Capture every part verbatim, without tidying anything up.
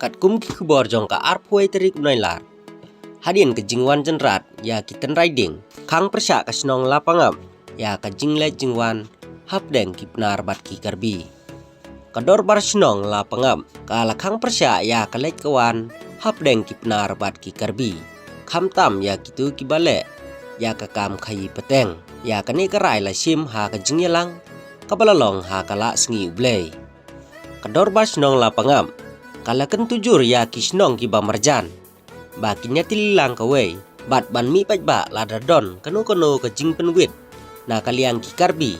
Katkum ki khubor jong ka arphew tarik u Nailar, hadien ka jingwan jynrat ïa ki tynrai ding, khang pyrshah ka shnong Lapangap ïa ka jingleit jingwan hapdeng ki Pnar bad ki Karbi. Ka dorbar shnong Lapangap ka la khang pyrshah ïa ka leit ka wan hapdeng ki Pnar bad ki Karbi, khamtam ïa kito kiba leh ïa ka kam khaïi pateng. Ïa kane ka rai la shim ha ka jingïalang kaba la long ha ka Lah Sngi U Blei. Ka dorbar shnong Lapangap ka la kyntu jur ïa ki shnong kiba marjan ba kin ïatylli lang kawei bad ban mih paidbah lada don kano kano ka jingpynwit na ka liang ki Karbi,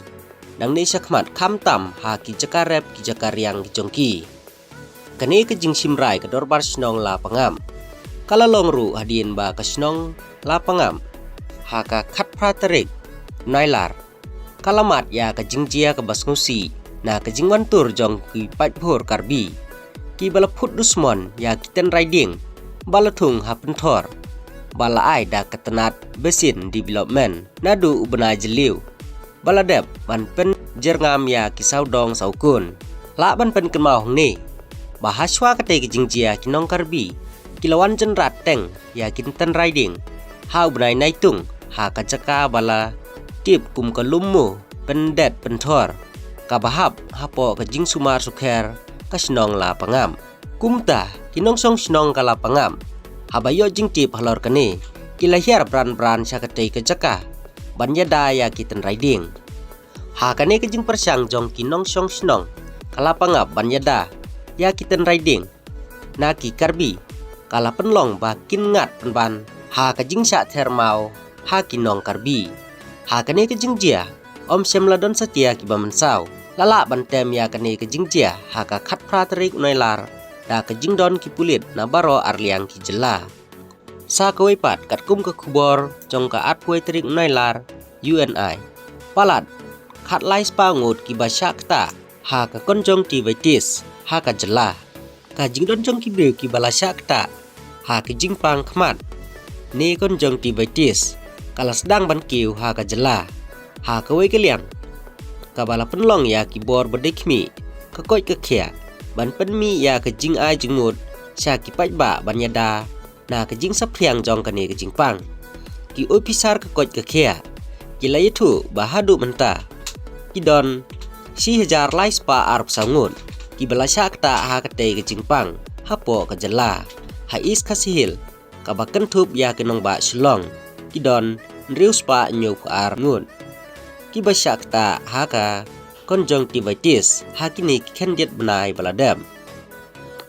nangne shakhmat, khamtam ha ki jaka rep ki jaka riang ki jong ki. Kane ka jingshim rai ka dorbar shnong Lapangap ka la long ruh hadien ba ka shnong Lapangap ha ka khatphra tarik Nailar ka la mad ïa ka jingjia kaba sngewsih na ka jingwan tur jong ki paidbhur Karbi kiba la phut dusmon ïa ki tynrai ding ba la thung ha pynthor ba la ai da ka tnat Basin Development naduh u bnai Jylliew ba la dep ban pynjyrngam ïa ki sawdong sawkun. Lah ban pynkynmaw hangne ba hashwa katei ka jingjia ki nong Karbi ki la wan jynrat teng ïa ki tynrai ding ha u bnai Naitung ha ka jaka ba la tip kum ka Lummu Pyndet Pynthor kaba hap hapoh ka jingsumar sukher ka shnong Lapangap. Kumta ki nongshong shnong ka Lapangap haba ïoh jingtip halor kane ki la hiar bran bran sha katei ka jaka ban ïada ïa ki tynrai ding. Ha kane ka jingpyrshang jong ki nongshong shnong ka Lapangap ban ïada ïa ki tynrai ding na ki Karbi ka la pynlong ba kin ngat pynban ha ka jingshah ther maw ha ki nong Karbi. Ha kane ka jingjia ym shym la don satia kiba mynsaw. La lah ban tem ïa kane ka jingjia ha ka khatphra tarik u Nailar da ka jingdon ki pulit na baroh arliang ki jylla. Sa kawei pat, katkum ka khubor jong ka arphew tarik u Nailar, U N I, palat khatlai spah ngut kiba shah ktah ha ka conjunctivitis ha ka jylla. Ka jingdon jong ki briew kiba la shah ktah ha ka jingpang khmat ne conjunctivitis ka la sdang ban kiew ha ka jylla ha kawei ka liang kaba la pynlong ïa ki bor ba dei khmih, ka koit ka khiah ban pynmih ïa ka jingai jingmut sha ki paidbah ban ïada na ka jingsaphriang jong kane ka jingpang. Ki ophisar ka koit ka khiah ki la ïathuh ba haduh mynta ki don shi hajar lai spah arphew saw ngut kiba la shah ktah ha katei ka jingpang hapoh ka jylla. Ha East Khasi Hills, kaba kynthup ïa ki nongbah Shillong, ki don hynriew spah hynñiewphew ar ngut kiba shah ktah ha ka conjunctivitis ha kine ki khyndiat bnai ba la dep.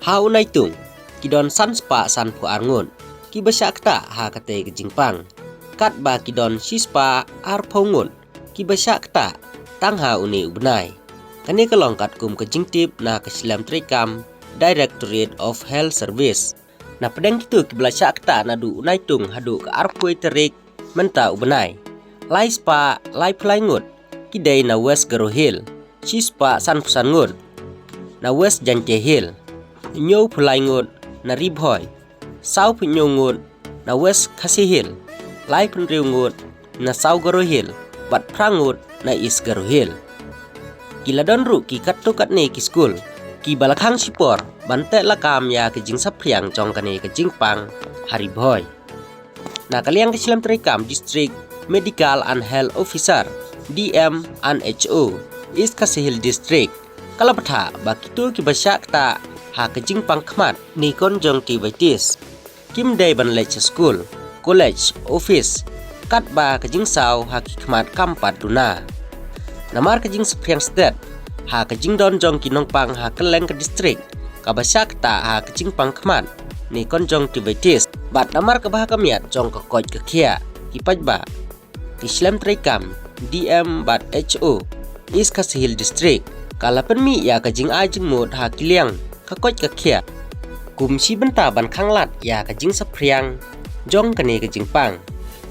Ha u Naitung, ki don san spah sanphew ar ngut kiba shah ktah ha katei ka jingpang, katba ki don shi spah arphew ngut kiba shah ktah tang ha une u bnai. Kane ka long katkum ka jingtip na ka shlem treikam Directorate of Health Service. Na pdeng kito kiba la shah ktah naduh u Naitung haduh ka arphew tarik mynta u bnai, lai spah laiphew lai ngut ki dei na West Garo Hills, shi spah sanphew san ngut na West Jaintia Hills, hynñiewphew lai ngut na Ri Bhoi, sawphew hynñiew ngut na West Khasi Hills, laiphew hynriew ngut na South Garo Hills bad phra ngut na East Garo Hills. Ki la don ruh ki katto katne ki skul kiba la khang shipor ban teh lakam ïa ka jingsaphriang jong kane ka jingpang ha Ri Bhoi. Na ka liang ka shlem treikam District Medical and Health Officer, D M and H O, East Khasi Hills District, ka la bthah ba kito kiba shah ktah ha ka jingpang khmat ne conjunctivitis kim dei ban leit sha skul, college, office, katba ka jingsaw ha ki khmat kam pat duna. Namar ka jingsaphriang stet ha ka jingdon jong ki nongpang ha kylleng ka district kaba shah ktah ha ka jingpang khmat ne conjunctivitis, bad namar ka bha ka miat jong ka koit ka khiah ki paidbah, ki shlem treikam D M bad H O East Khasi Hills District ka la pynmih ïa ka jingai jingmut ha ki liang ka koit ka khiah kum shi bynta ban khanglad ïa ka jingsaphriang jong kane ka jingpang,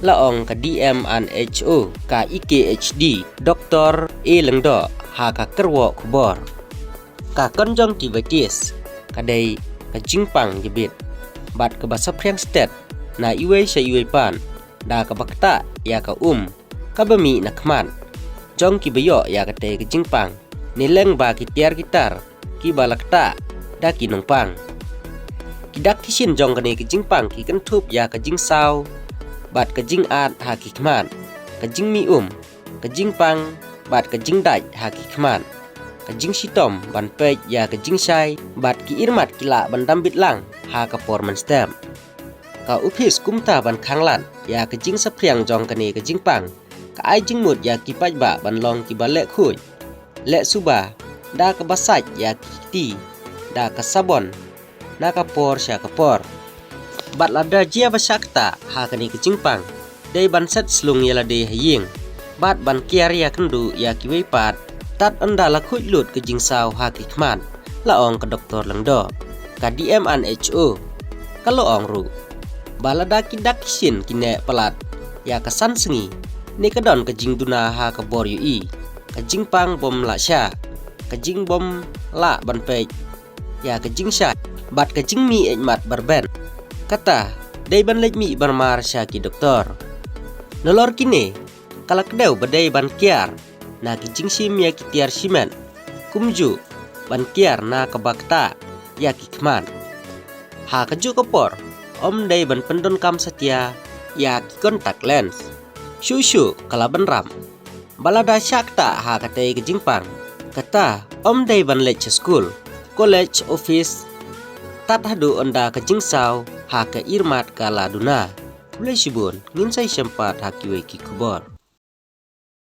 la ong ka D M and H O ka E K H D, Doctor A Lyngdoh, ha ka kyrwoh khubor. Ka conjunctivitis ka dei ka jingpang jabit bad kaba saphriang stet na iwei sha iwei pat da kaba ktah ïa ka um kaba mih na khmat jong kiba ïoh ïa katei ka jingpang, ne leng ba ki tiar ki tar kiba la ktah da ki nongpang. Ki dak ki shin jong kane ka jingpang ki kynthup ïa ka jingsaw bad ka jingat ha ki khmat, ka jingmih um, ka jingpang bad ka jingdait ha ki khmat, ka jingshitom ban peit ïa ka jingshai bad ki irmat ki lah ban dam bit lang ha ka por mynstep. Ka ophis kumta ban khanglad ïa ka jingsaphriang jong kane ka jingpang ka ai jingmut ïa ki paidbah ban long kiba leh khuid, leh suba da kaba sait ïa ki kti da ka sabon na ka por sha ka por. Bad lada jia ba shah ktah ha kane ka jingpang, dei ban set slung ïa lade ha ïing bad ban kiar ïakynduh ïa kiwei pat tad ynda la khuid lut ka jingsaw ha ki khmat, la ong ka Doktor Lyngdoh. Ka D M N H O ka la ong ruh ba lada ki dak ki shin ki neh palat ïa ka san sngi ne ka don ka jingduna ha ka bor ïohi, ka jingpang bym lah shah, ka jingbym lah ban peit ïa ka jingshai bad ka jingmih ïeit mat barben, kata dei ban leit mih barmar sha ki doktor. Nalor kine ka la kdew ba dei ban kiar na ki jingshim ïa ki tiar shimet, kumjuh ban kiar na kaba ktah ïa ki khmat. Ha kajuh ka por ym dei ban pyndonkam satia ïa ki contact lens. Shuh shuh ka la bynrap ba lada shah ktah ha katei ka jingpang, kata ym dei ban leit sha skul, college, office tad haduh ynda ka jingsaw ha ka irmat ka la duna. Khublei shibun, ngin sa ïashem pat ha kiwei ki khubor.